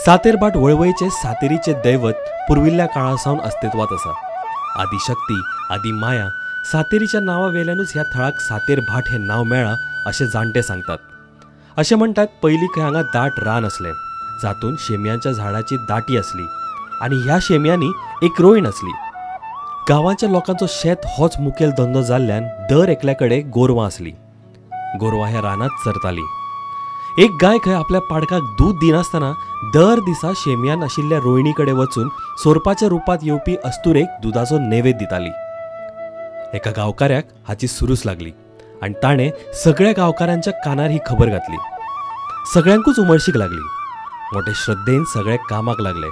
सातेरभाट वळवयचे सातेरीचे दैवत पुर्विल्ल्या काळा सावन अस्तित्वात आसा. आदिशक्ती आदी माया सातेरीच्या नांवा वेल्यानूच ह्या थळाक सातेरभाट हें नांव मेळ्ळां अशें जाणटे सांगतात. अशें म्हणटात पयलीं खंय हांगा दाट रान आसलें, जातून शेमयांच्या झाडाची दाटी आसली आनी ह्या शेमयांनी एक रोयण आसली. गांवांच्या लोकांचो शेत होच मुखेल धंदो जाल्ल्यान दर एकल्या कडेन गोरवां आसली. गोरवां ह्या रानांत चरतालीं. एक गाय खंय आपल्या पाडकाक दूद दिनासतना दर दिसा शेमयान आशिल्ल्या रोयणी कडेन वचून सोरपाच्या रुपांत येवपी अस्तुरेक दुदाचो नैवेद्य दिताली. एका गांवकाऱ्याक हाची सुरूस लागली आनी ताणें सगळ्या गांवकारांच्या कानार ही खबर घातली. सगळ्यांकूच उमळशीक लागली. मोठे श्रद्धेन सगळे कामाक लागले.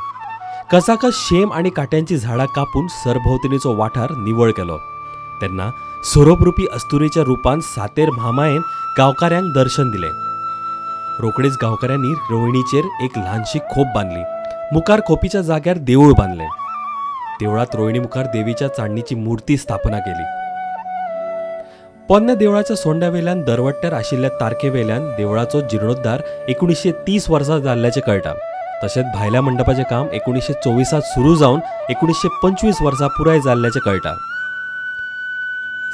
कसाकस शेम आनी काट्यांची झाडां कापून सरभोंवतणीचो वाठार निवळ केलो. तेन्ना सोरोपरुपी अस्तुरेच्या रुपान सातेर म्हामायेन गांवकाऱ्यांक दर्शन दिलें. रोखडीच गांवकाऱ्यांनी रोयणीचेर एक ल्हानशी खोप बांदली. मुखार खोपीच्या जाग्यार देवूळ बांदलें. देवळांत रोयणी मुखार देवीच्या चांदणीची मूर्ती स्थापना केली. पोन्न्या देवळाच्या सोंड्या वेल्यान दरवट्ट्यार आशिल्ल्या तारखे वेल्यान देवळाचो जिर्णोद्धार 1930 वर्सा जाल्ल्याचें कळटा. तशेंच भायल्या मंडपाचें काम 1924 सुरू जावन 1925 वर्सा पुराय जाल्ल्याचें कळटा.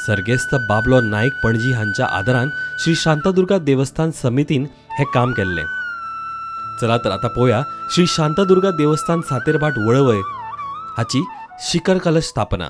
सर्गेस्त बाबलो नायक पणजी हांच्या आदारान श्री शांतादुर्गा देवस्थान समितीन हें काम केल्लें. चला तर आतां पळोवया श्री शांतादुर्गा देवस्थान सातेरभाट वळवय हाची शिखर कलश स्थापना.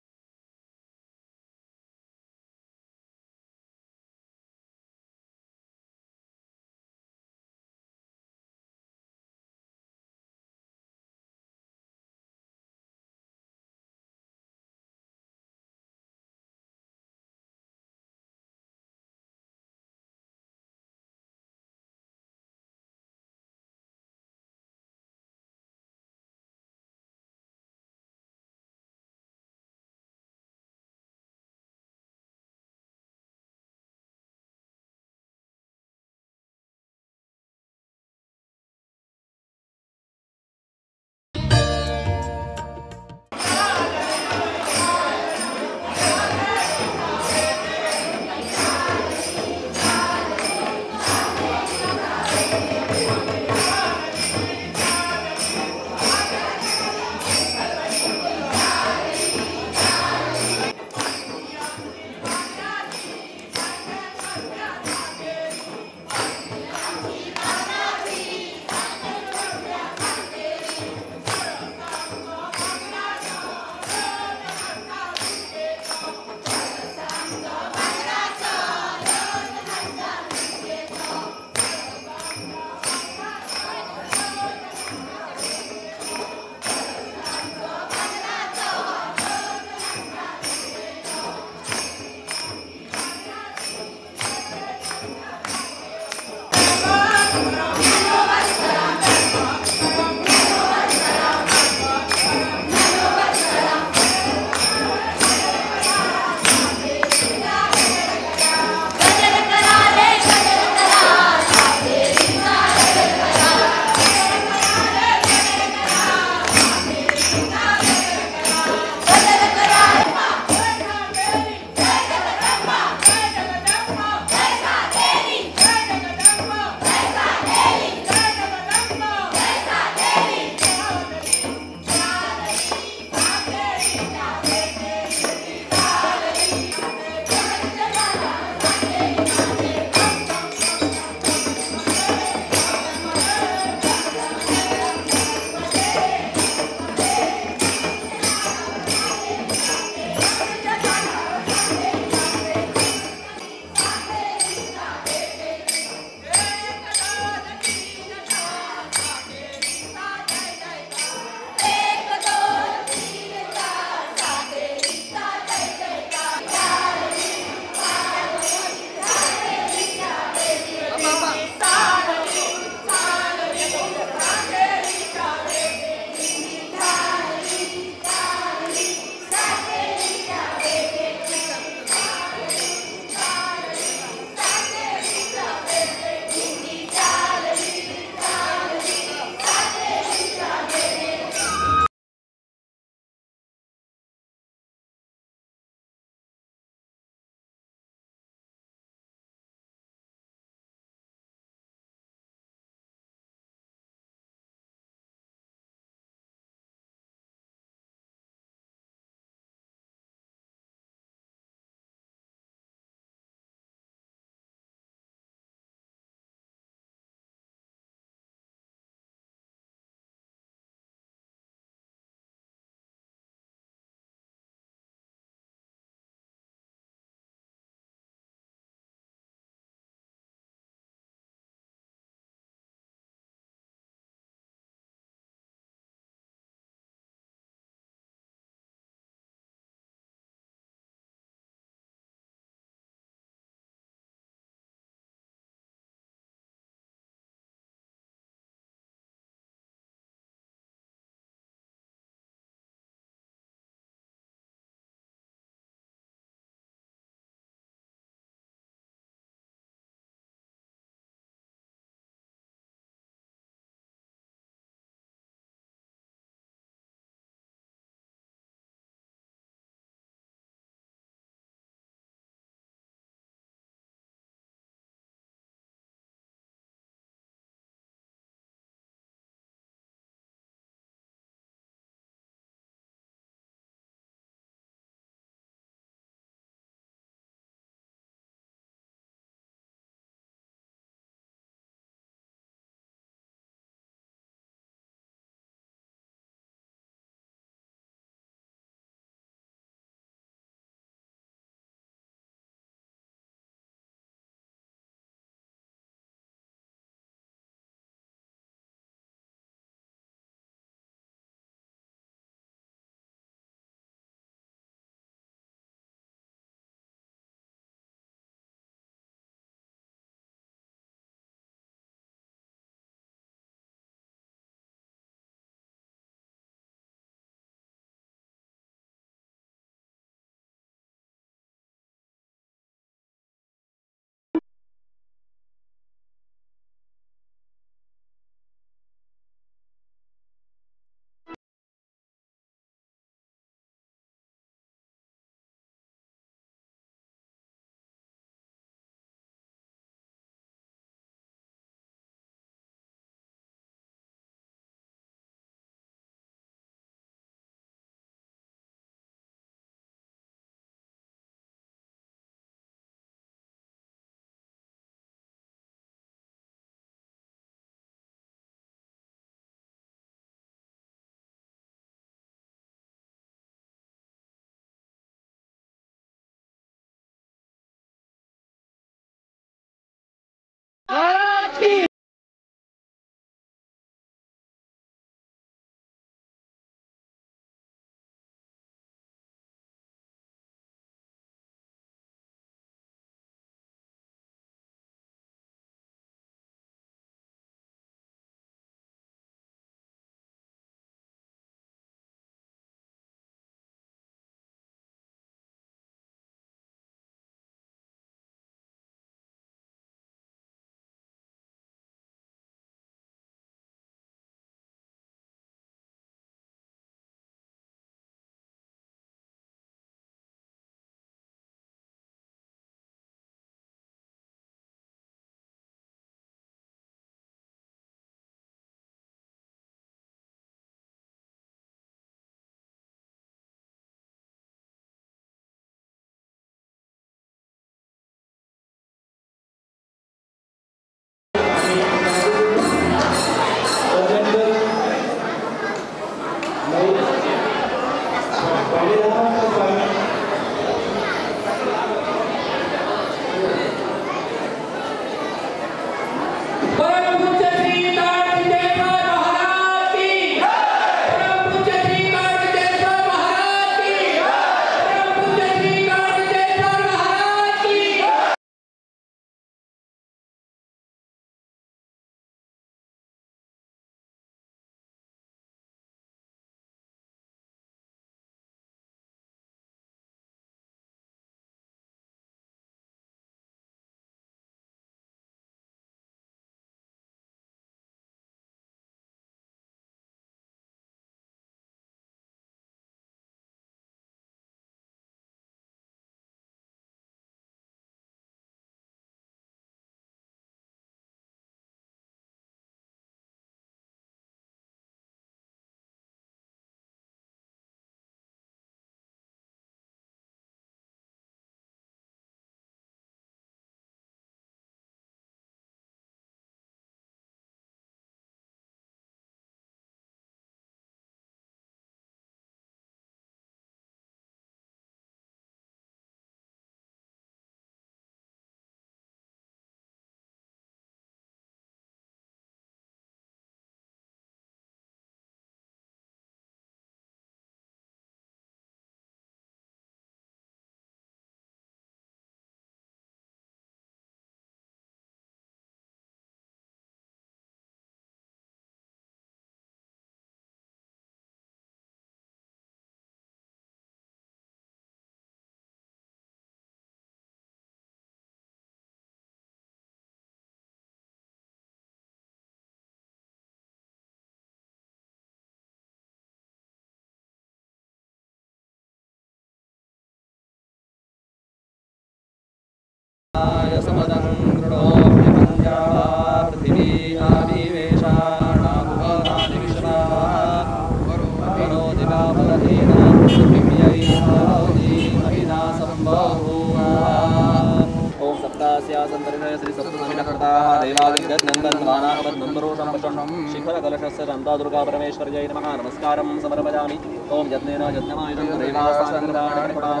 शिखरकलशस्य दुर्गा परमेश्वर्यै नमः। नमस्कारं समर्पयामि। ओम यज्ञेन यज्ञमायुधं देवासंग्राणपूर्वे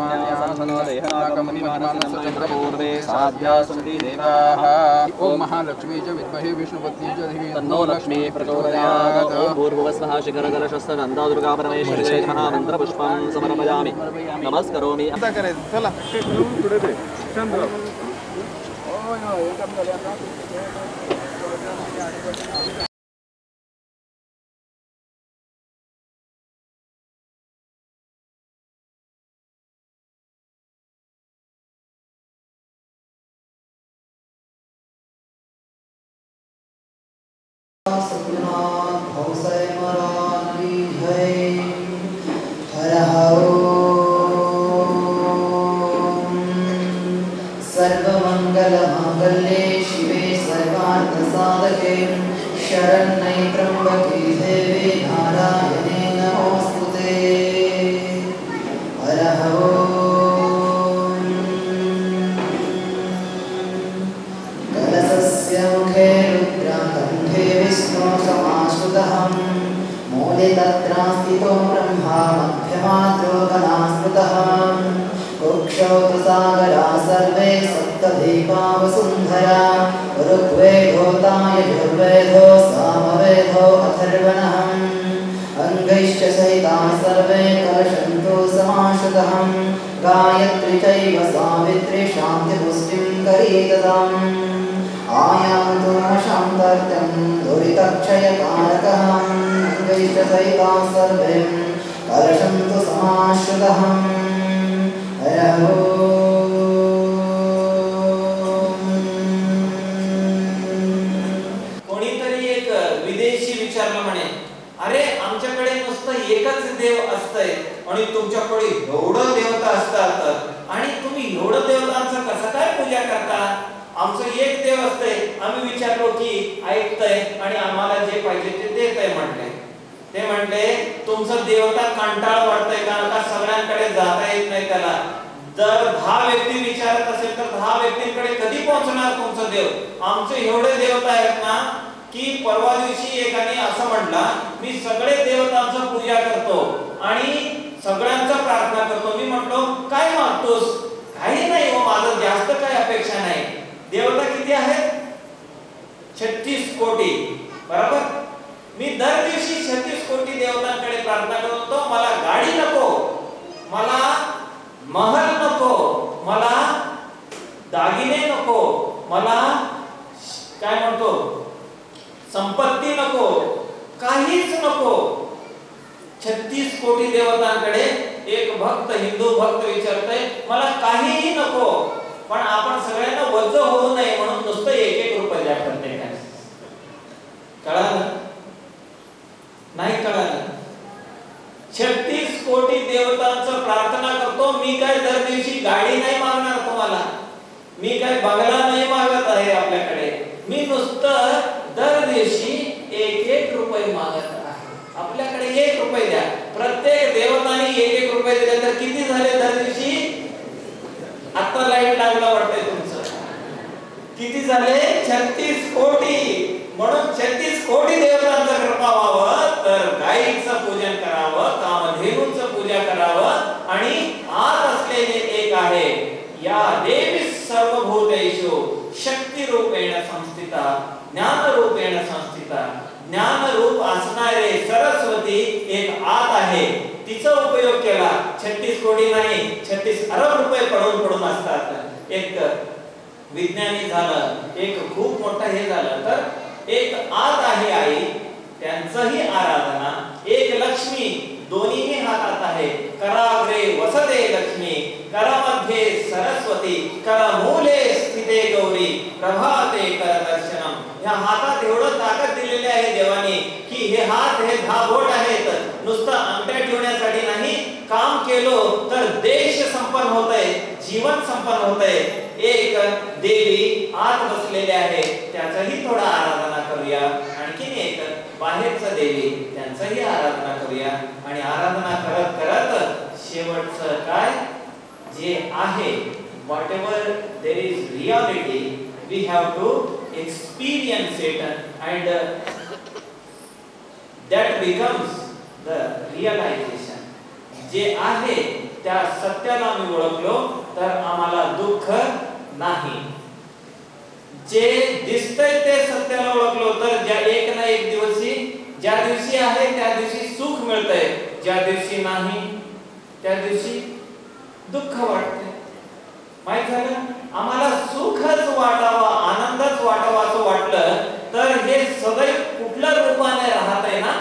साध्या सन्ति देवाः। ओम महालक्ष्मी च विद्महे विष्णुपत्नी च धीमहि तन्नो लक्ष्मी प्रचोदयात्। ओम भूर्भुवस्सः शिखरकलशस्य दुर्गा परमेश्वर्यै नमः। मन्त्रपुष्पं समर्पयामि। नमस्करोमि। चला सर्वमंगलमांगल्ये शिवे सर्वार्थसाधके शरण्ये त्र्यंबके देवी नारायणे नमोस्तुते। हरः ओम। कलशस्य मुखे रुद्रकण्ठे विष्णु समाश्रितः मूले तत्रास्थितो ब्रह्मा मध्यमाद्रोगणास्मृतः कुक्षौ तु सागरा सर्वे सप्तदीपा वसुन्धरा ऋग्वेद ऋग्वेदोता यजुर्वेदो सामवेदो अथर्वणः अंगैश्च सहिता सर्वे कलशन्तु समाश्रितः गायत्री चैव सावित्री शान्तिपुष्टिं करीतताम् आयान्तु मम शान्तार्थं दुरितक्षयकारकः अंगैश्च सहिता सर्वे कलशन्तु समाश्रितः। हरः कोणीतरी एक विदेशी विचारलं म्हणे, अरे आमच्याकडे नुसतं एकच देव असतंय आणि तुमच्याकडे एवढं देवता असतात आणि तुम्ही एवढं देवतांचं कसं काय पूजा करता? आमचं एक देव असतंय, आम्ही विचारलो की ऐकतंय आणि आम्हाला जे पाहिजे ते देतंय म्हटले. ते म्हटले तुमचं देवता कंटाळ वाटतंय कारण का सगळ्यांकडे जाता येत नाही त्याला. जर 10 व्यक्ती विचारत असेल तर 10 व्यक्तींकडे कधी पोहोचणार तुमचं देव? आमचे एवढे देवता आहेत ना की परवा दिवशी एकाने असं म्हटलं, मी सगळे देवतांचं पूजा करतो आणि सगळ्यांचा प्रार्थना करतो. मी म्हटलो काय मागतोस? काही नाही हो, माझं जास्त काय अपेक्षा नाही. देवता किती आहेत? 36 कोटी, बरोबर? मी दर दिवशी 36 कोटी देवतांकडे प्रार्थना करतो. मला गाडी नको, मला महल नको, मला दागिने नको, मला काय म्हणतो संपत्ती नको, काहीच नको. 36 कोटी देवतांकडे एक भक्त, हिंदू भक्त विचारतोय मला काहीही नको, पण आपण सगळ्यांना वज्ज होऊ नये म्हणून नुसतं 1-1 रुपये द्या प्रत्येकाने. कळालं नाही? कळालं? 36 कोटी देवतांचं प्रार्थना करतो. मी काय दर दिवशी गाडी नाही मागणार तुम्हाला, मी काय बंगला नाही मागत आहे आपल्याकडे, मी नुसतं दर दिवशी 1-1 रुपये मागत आहे. आपल्याकडे 1 रुपये द्या. प्रत्येक देवताने 1-1 रुपये दिले तर किती झाले दर दिवशी? आता लाईट लागला वाटतंय तुमचं. किती झाले? 36 कोटी. म्हणून 36 कोटी देवतांचं कृपा व्हावं तर गायीचं पूजन करावं, कामधेनूचं पूजा करावं आणि आत असलेले एक आहे या देवी सर्वभूतेषु शक्तिरूपेण संस्थिता ज्ञानरूपेण संस्थिता. ज्ञानरूप असणारे सरस्वती एक आत आहे, तिचा उपयोग केला. 36 कोटी नाही, 36 अरब रुपये पडून पडून असतात. एक विज्ञानी झालं, एक खूप मोठं हे झालं, तर एक आत आहे आई, त्यांचंही आराधना. एक लक्ष्मी दोन्हीही हातात आहे. कराग्रे वसते लक्ष्मी, करामध्ये सरस्वती, करमूले स्थिते गौरी, प्रभाते करदर्शनम. ह्या हातात एवढं ताकद दिलेली आहे देवाने की हे हात हे 10 बोट आहेत, नुसतं अंगठ्या ठेवण्यासाठी नाही. काम केलो तर देश संपन्न होतंय, जीवन संपन्न होतंय. एक देवी आत बसलेले आहे, त्याचाही थोडा आराधना करूया. आणखीन एक बाहेरचं देवी, त्यांचाही आराधना करूया. आणि आराधना करत करत शेवटचं काय जे आहे, whatever there is reality we have to experience it and that becomes the realization. जे आहे त्या सत्याला आम्ही ओळखलो तर आम्हाला दुःख नाही. जे दिसतंय ते सत्याला ओळखलो तर ज्या एक ना एक दिवशी, ज्या दिवशी आहे त्या दिवशी सुख मिळतंय, ज्या दिवशी नाही त्या दिवशी दुःख वाटतंय. माहित झालं? आम्हाला सुखच वाटावं, आनंदच वाटावा असं वाटलं तर हे सदैव कुठल्या रूपाने राहत आहे ना.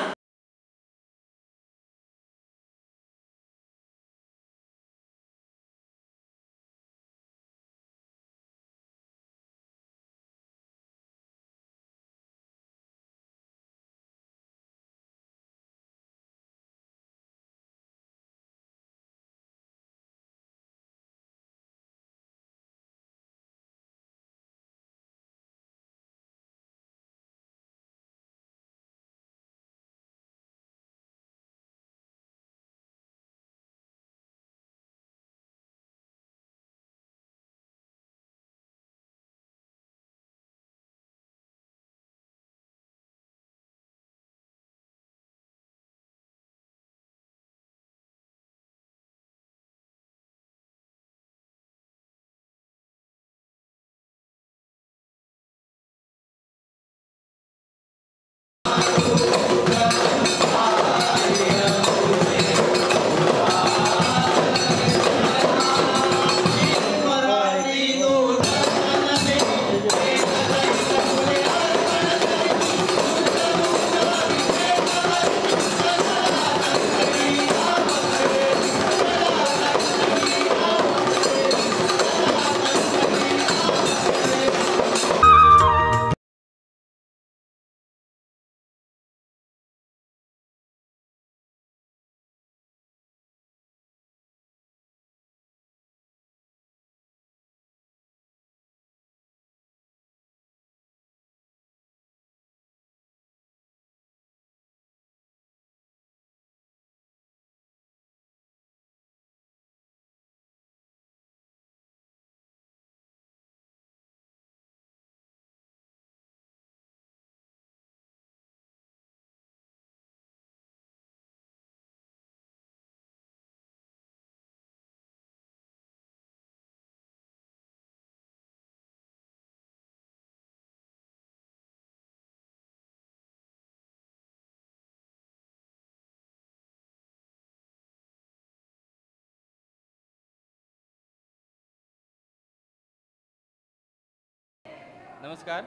नमस्कार,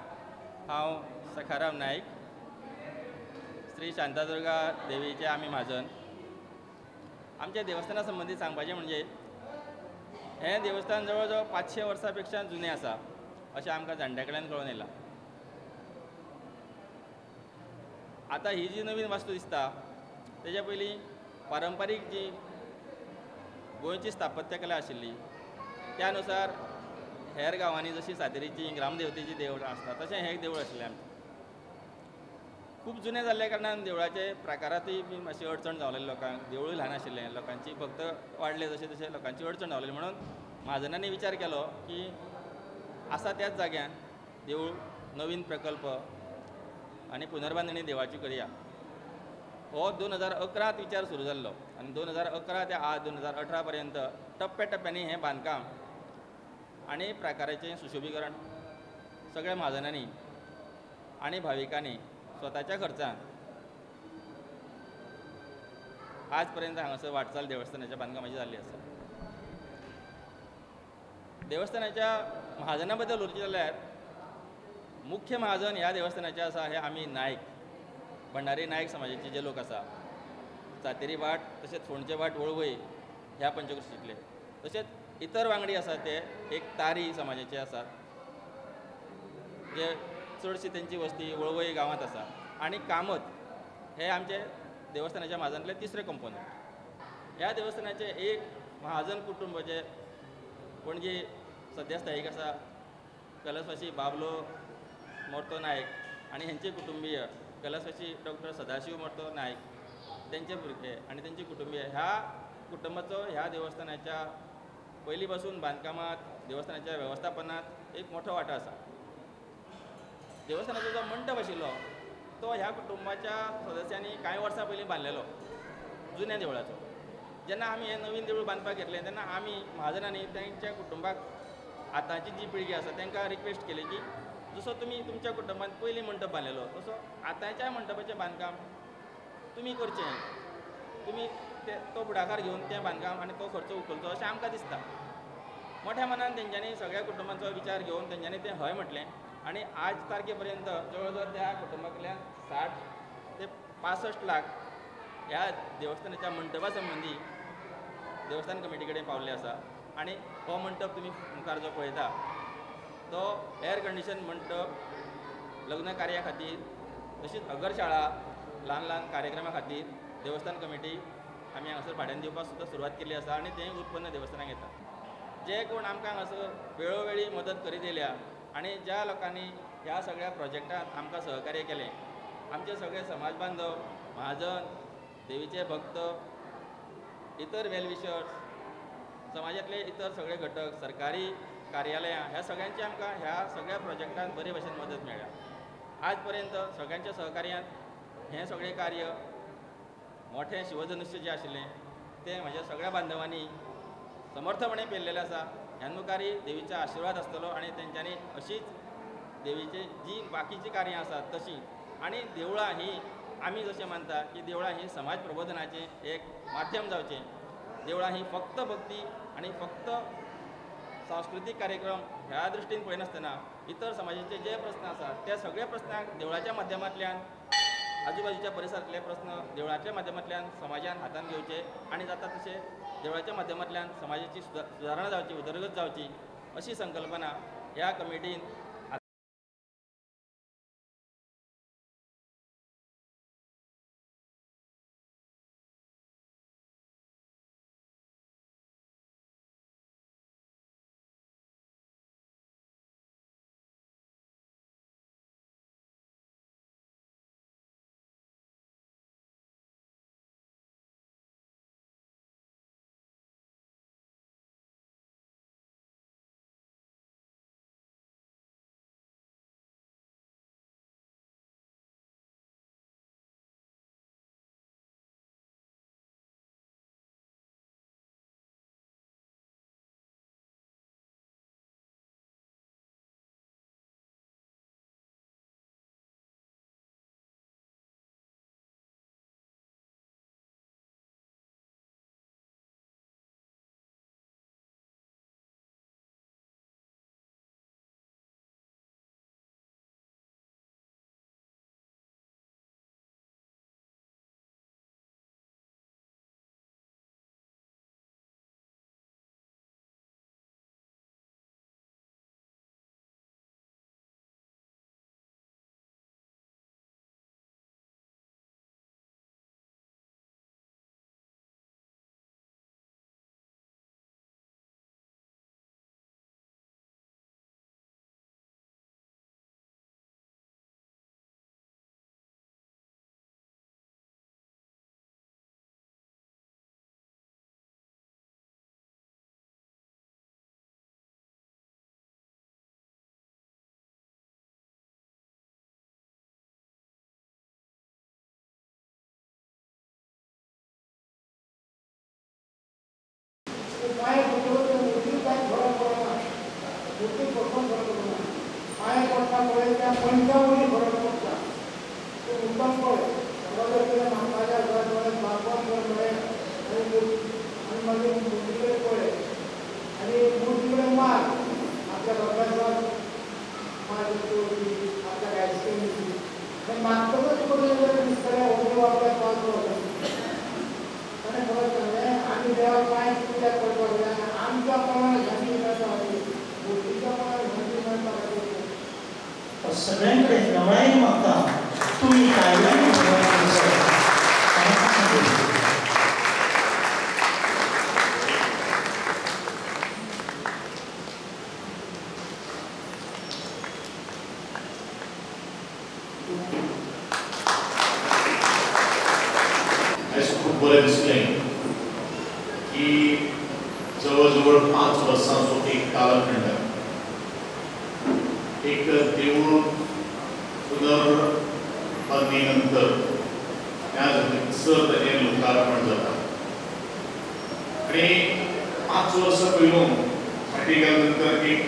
हांव सखाराम नाईक, श्री शांतादुर्गा देवीचे आमी म्हाजन. आमच्या देवस्थाना संबंदी सांगपाचें म्हणजे हें देवस्थान जवळ जवळ 500 वर्सां पेक्षा जुनें आसा अशें आमकां जाणट्या कडल्यान कळून येयलां. आतां ही जी नवीन वास्तू दिसता तेज्या पयलीं पारंपारीक जी गोंयची स्थापत्यकला आशिल्ली त्या नुसार हेर गांवांनी जशी सातेरीची ग्रामदेवतेची देवळां आसता तशें हें देवूळ आशिल्लें आमचें. खूब जुनें जाल्ल्या कारणान देवळाचे प्रकारांतूय बी मातशी अडचण जावलेली लोकांक, देवूळ ल्हान आशिल्लें, लोकांची भक्त वाडले जशें तशें लोकांची अडचण जावलेली, म्हणून म्हाजनांनी विचार केलो की आसा त्याच जाग्यान देवूळ नवीन प्रकल्प आनी पुनर्बांदणी देवळाची करया. हो 2011 विचार सुरू जाल्लो आनी 2011 ते आज 2018 पर्यंत टप्प्या टप्प्यांनी हें बांदकाम आनी प्रकाराचें सुशोभीकरण सगळ्या म्हाजनांनी आनी भाविकांनी स्वताच्या खर्चान आज पर्यंत हांगासर वाटचाल देवस्थानाच्या बांदकामाची जाल्ली आसा. देवस्थानाच्या महाजना बद्दल उलोवचें जाल्यार मुख्य महाजन ह्या देवस्थानाचे आसा हे आमी नायक, भंडारी नायक समाजाचे जे लोक आसा, सातेरी भाट तशेंच फोंडचे भाट वळवय ह्या पंचकृशींतले, तशेंच इतर वांगडी आसा ते एक तारी समाजाचे आसात जे चडशी तेंची वस्ती वळवय गांवांत आसा, आनी कामत हे आमचे देवस्थानाच्या महाजनांतले तिसरे कंपोनंट. ह्या देवस्थानाचे एक महाजन कुटुंब जे पणजे सद्या स्थायीक आसा कैलासवासी बाबलो मोर्तो नायक आनी हेंचे कुटुंबीय कैलासवासी डॉक्टर सदाशिव मोर्तो नायक तेंचे भुरगे आनी तेंचे कुटुंबीय, ह्या कुटुंबाचो ह्या देवस्थानाच्या पयलीं पासून बांदकामांत देवस्थानाच्या वेवस्थापनांत एक मोठो वांटो आसा. देवस्थानाचो जो मंडप आशिल्लो तो ह्या कुटुंबाच्या सदस्यांनी कांय वर्सां पयलीं बांदलेलो जुन्या देवळाचो. जेन्ना आमी हें नवीन देवूळ बांदपाक घेतलें तेन्ना आमी महाजनांनी तेंच्या कुटुंबाक आतांची जी पिळगी आसा तांकां रिक्वेस्ट केली की जसो तुमी तुमच्या कुटुंबान पयलीं मंडप बांदलेलो तसो आतांच्या मंडपाचें बांदकाम तुमी करचें, तुमी ते तो फुडाकार घेवन तें बांदकाम आनी तो खर्च उखलचो अशें आमकां दिसता. मोठ्या मनान तेंच्यांनी सगळ्या कुटुंबांचो विचार घेवन तेंच्यांनी तें हय म्हटलें आनी आज तारखे पर्यंत जवळ जवळ त्या कुटुंबा कडल्यान 60 ते 65 लाख ह्या देवस्थानाच्या मंडपा संबंदी देवस्थान कमिटी कडेन पावल्ले आसा. आनी हो मंडप तुमी मुखार जो पळयता तो एअर कंडिशन मंडप लग्न कार्या खातीर तशीच अगरशाळा ल्हान ल्हान कार्यक्रमा खातीर देवस्थान कमिटी आमी हांगासर भाड्यान दिवपाक सुद्दां सुरवात केल्ली आसा आनी तें उत्पन्न देवस्थानाक येता. जे कोण आमकां हांगासर वेळोवेळी मदत करीत येयल्या आनी ज्या लोकांनी ह्या सगळ्या प्रोजेक्टांत आमकां सहकार्य केलें, आमचे सगळे समाज बांधव, महाजन, देवीचे भक्त, इतर वेलविशर्स, समाजांतले इतर सगळे घटक, सरकारी कार्यालयां, ह्या सगळ्यांची आमकां ह्या सगळ्या प्रोजेक्टांत बरे भशेन मदत मेळ्ळ्या. आज पर्यंत सगळ्यांच्या सहकार्यान हें सगळें कार्य मोठें शिवधनुष्य जें आशिल्लें तें म्हज्या सगळ्या बांधवांनी समर्थपणे पेललेलें आसा. ह्या मुखारय देवीचो आशिर्वाद आसतलो आनी तेंच्यांनी अशीच देवीची जी बाकीचीं कार्यां आसात तशीं, आनी देवळां ही आमी जशें मानता की देवळां ही समाज प्रबोधनाचें एक माध्यम जावचें, देवळां ही फक्त भक्ती आनी फक्त सांस्कृतीक कार्यक्रम ह्या दृश्टीन पळयनासतना इतर समाजाचे जे प्रस्न आसात त्या सगळ्या प्रस्नांक देवळाच्या माध्यमांतल्यान, आजूबाजूच्या परिसरांतले प्रस्न देवळाच्या माध्यमांतल्यान समाजान हातान घेवचे आनी जाता तशें देवळाच्या माध्यमांतल्यान समाजाची सुदारणा जावची, उदरगत जावची अशी संकल्पना ह्या कमिटीन मनशा मदीं फरक पडटा. तो मुद्दाम पळय समज तुवें म्हाका घर पळय, बापान घर पळय आनी मागीर मुर्ती कडेन पळय आनी मुर्ती कडेन मार आपल्या बापाच्या मागीर आपल्याक आयस्क्रीम दिसली आनी मागतकच तुका कितें दिसतलें हो देव आपल्याक पावतलो. ताणें खबर सांगलें आमी देवाक कांय कित्याक पडपाक जाय, आमच्या मनाक शांती मेळपा खातीर, मुर्तीच्या मनाक शांती मेळपा खातीर. सगळ्यां कडेन नमळायेन मागता तुमी कायद्यान आयज खूब बरें दिसलें की जवळ जवळ 5 वर्सांचो एक कालखंड एक देवूळ पुनर्बांदणी नंतर त्या सर ताजें लोकार्पण जाता आनी 5 वर्सां पयलू फाटीं गेल्या नंतर एक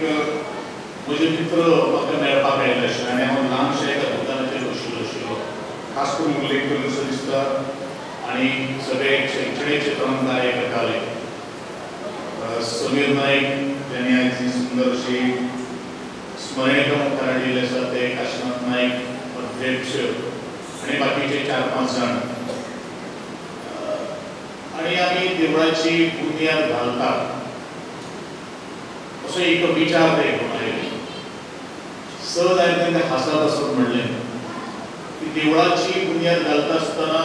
म्हजे मित्र म्हाका मेळपाक आयले आशिल्ले आनी हांव ल्हानशा एका दुकानाचेर बशिल्लो आशिल्लो. खास करून उल्लेख करूंसो दिसता आनी सगळे शैक्षणिक क्षेत्रांत कार्य करताले समीर नायक ज्यांनी आयज ही सुंदर अशी स्मरणिका मुखार हाडिल्ले आसा ते काशीनाथ नायक अध्यक्ष आनी बाकीचे 4-5 जाण आनी आमी देवळाची बुन्याद घालतात असो एक विचार ते घेवन आयले. सहज हांवें तांकां हांसत हांसत म्हणलें की देवळाची बुन्याद घालता आसतना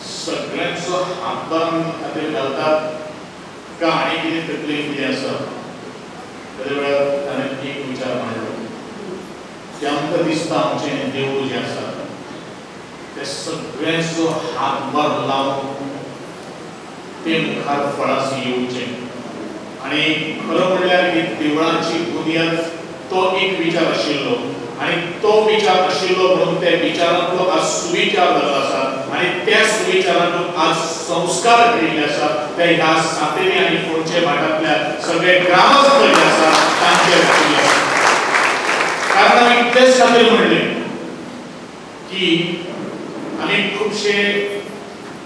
सगळ्यांचो हातभार खातीर घालतात का आनी कितें तकलेन कितें आसा. त्या वेळार ताणें एक विचार मांडलो की आमकां दिसता आमचें देवूळ जें आसा ते सगळ्यांचो हातभार लावन ते मुखार फळास येवचें. आनी खरें म्हणल्यार ही देवळाची बुन्याद तो एक विचार आशिल्लो आनी तो विचार आशिल्लो म्हणून त्या विचारांतलो आज सुविचार जाल्लो आसा आनी त्या सुविचारांतलो आज संस्कार घडिल्ले आसा ते ह्या सातेरी आनी फोंडचे भाटांतल्या सगळे ग्रामस्थ जे आसा तांचे खातीर आसा. कारण हांवें इतलेच खातीर म्हणलें की आमी खुबशे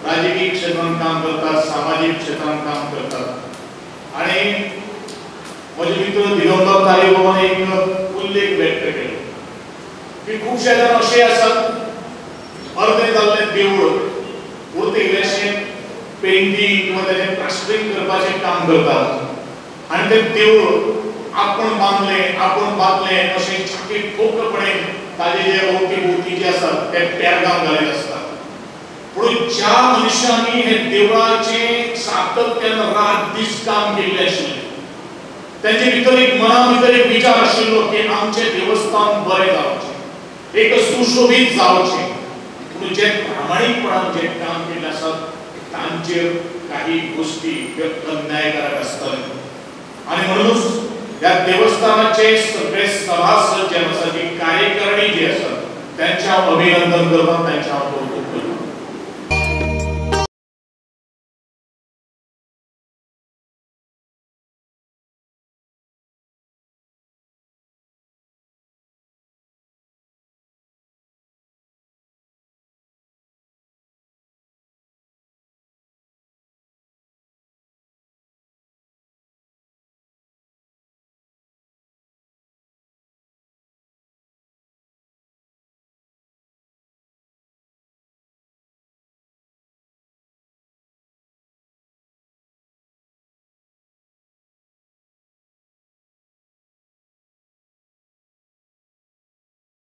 राजकीय क्षेत्रांत काम करतात, सामाजीक क्षेत्रांत काम करतात आनी म्हजे मित्र दिगंबर तारी बाबान एक उल्लेख व्यक्त केलो की खुबशे जाण अशे आसात अर्दें जाल्लें देवूळ उरतें इल्लेशें पेंटींग किंवा ताजें प्लास्टरींग करपाचें काम करतात आनी तें देवूळ आपूण बांदलें आपूण बांदलें अशें छाती ठोकपणे ताजे जे अवती भोवती जे आसात ते पेरगांव घालीत आसतात. पूण ज्या मनशांनी हे देवळाचें सातत्यान रात दीस काम केल्लें आशिल्लें तांचे भितर एक मना भितर एक विचार आशिल्लो की आमचें देवस्थान बरें जावचें, एक सुशोभीत जावचें. पूण जे प्रामाणीकपणान जे काम केल्लें आसा तांचेर काही गोश्टी ह्यो अन्यायकारक आसतले आनी म्हणूनच ह्या देवस्थानाचे सगळे सभासद जे आसा, जी कार्यकारणी जी आसा तांचें हांव अभिनंदन करता, तांचें हांव कौतुक करता.